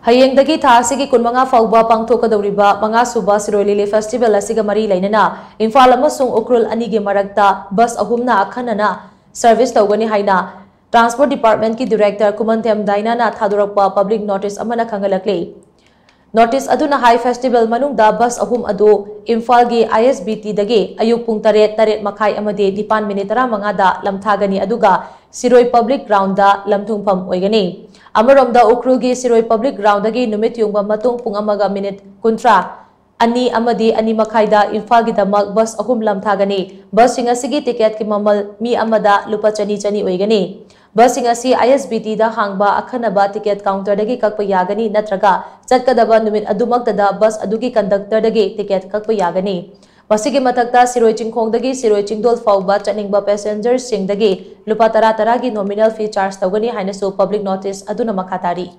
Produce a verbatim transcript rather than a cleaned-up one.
ꯍꯌꯦꯡꯗꯒꯤ ꯊꯥ ꯑꯁꯤꯒꯤ ꯀꯨꯟꯃꯉꯥ ꯐꯥꯎꯕ ꯄꯥꯡꯊꯣꯛꯀꯗꯧꯔꯤꯕ ꯃꯉꯥ ꯁꯨꯕ ꯁꯤꯔꯣꯏ ꯂꯤꯂꯤ ꯐꯦꯁꯇꯤꯚꯦꯜ ꯑꯁꯤꯒ ꯃꯔꯤ ꯂꯩꯅꯅ ꯏꯝꯐꯥꯜ ꯑꯃꯁꯨꯡ ꯎꯈ꯭ꯔꯨꯜ ꯑꯅꯤꯒꯤ ꯃꯔꯛꯇ ꯕꯁ ꯑꯍꯨꯝꯅ ꯑꯈꯟꯅꯅ ꯁꯔꯚꯤꯁ ꯇꯧꯒꯅꯤ ꯍꯥꯏꯅ ꯇ꯭ꯔꯥꯟꯁꯄꯣꯔꯠ ꯗꯤꯄꯥꯔꯠꯃꯦꯟꯠꯀꯤ ꯗꯤꯔꯦꯛꯇꯔ ꯀꯨꯃꯟꯊꯦꯝ ꯗꯥꯏꯅꯥꯅ ꯊꯥꯗꯣꯔꯛꯄ ꯄꯕ꯭ꯂꯤꯛ ꯅꯣꯇꯤꯁ ꯑꯃꯅ ꯈꯪꯍꯜꯂꯛꯂꯤ꯫ ꯅꯣꯇꯤꯁ ꯑꯗꯨꯅ ꯍꯥꯏ, ꯐꯦꯁꯇꯤꯚꯦꯜ ꯃꯅꯨꯡꯗ ꯕꯁ ꯑꯍꯨꯝ ꯑꯗꯨ ꯏꯝꯐꯥꯜꯒꯤ ꯑꯥꯏ ꯑꯦꯁ ꯕꯤ ꯇꯤꯗꯒꯤ ꯑꯌꯨꯛ ꯄꯨꯡ ꯇꯔꯦꯠ, ꯇꯔꯦꯠ ꯃꯈꯥꯏ ꯑꯃꯗꯤ ꯅꯤꯄꯥꯟ ꯃꯤꯅꯤꯠ ꯇꯔꯥꯃꯉꯥꯗ ꯂꯝꯊꯥꯒꯅꯤ, ꯑꯗꯨꯒ ꯁꯤꯔꯣꯏ ꯄꯕ꯭ꯂꯤꯛ ꯒ꯭ꯔꯥꯎꯟꯗ ꯂꯝꯊꯨꯡꯐꯝ ꯑꯣꯏꯒꯅꯤ꯫ ꯑꯃꯔꯣꯝꯗ ꯎꯈ꯭ꯔꯨꯜꯒꯤ ꯁꯤꯔꯣꯏ ꯄꯕ꯭ꯂꯤꯛ ꯒ꯭ꯔꯥꯎꯟꯗꯒꯤ ꯅꯨꯃꯤꯠ ꯌꯨꯡꯕ ꯃꯇꯨꯡ ꯄꯨꯡ ꯑꯃꯒ ꯃꯤꯅꯤꯠ ꯀꯨꯟꯊ꯭ꯔꯥ, ꯑꯅꯤ ꯑꯃꯗꯤ ꯑꯅꯤ ꯃꯈꯥꯏꯗ ꯏꯝꯐꯥꯜꯒꯤꯗꯃꯛ ꯕꯁ ꯑꯍꯨꯝ ꯂꯝꯊꯥꯒꯅꯤ꯫ ꯕꯁꯁꯤꯡ ꯑꯁꯤꯒꯤ ꯇꯤꯀꯦꯠꯀꯤ ꯃꯃꯜ ꯃꯤ ꯑꯃꯗ ꯂꯨꯄꯥ ꯆꯅꯤ ꯆꯅꯤ ꯑꯣꯏꯒꯅꯤ꯫ ꯕꯁꯁꯤꯡ ꯑꯁꯤ ꯑꯥꯏ ꯑꯦꯁ ꯕꯤ ꯇꯤꯗ ꯍꯥꯡꯕ ꯑꯈꯟꯅꯕ ꯇꯤꯀꯦꯠ ꯀꯥꯎꯟꯇꯔꯗꯒꯤ ꯀꯛꯄ ꯌꯥꯒꯅꯤ, ꯅꯠꯇ꯭ꯔꯒ ꯆꯠꯀꯗꯕ ꯅꯨꯃꯤꯠ ꯑꯗꯨꯃꯛꯇꯗ ꯕꯁ ꯑꯗꯨꯒꯤ ꯀꯟꯗꯛꯇꯔꯗꯒꯤ ꯇꯤꯀꯦꯠ ꯀꯛꯄ ꯌꯥꯒꯅꯤ꯫ ꯃꯁꯤꯒꯤ ꯃꯊꯛꯇ ꯁꯤꯔꯣꯏ ꯆꯤꯡꯈꯣꯡꯗꯒꯤ ꯁꯤꯔꯣꯏ ꯆꯤꯡꯗꯣꯜ ꯐꯥꯎꯕ ꯆꯠꯅꯤꯡꯕ ꯄꯦꯁꯦꯟꯖꯔꯁꯤꯡꯗꯒꯤ ꯂꯨꯄꯥ ꯇꯔꯥ ꯇꯔꯥꯒꯤ ꯅꯣꯃꯤꯅꯦꯜ ꯐꯤ ꯆꯥꯔꯖ ꯇꯧꯒꯅꯤ ꯍꯥꯏꯅꯁꯨ ꯄꯕ꯭ꯂꯤꯛ ꯅꯣꯇꯤꯁ ꯑꯗꯨꯅ ꯃꯈꯥ ꯇꯥꯔꯤ꯫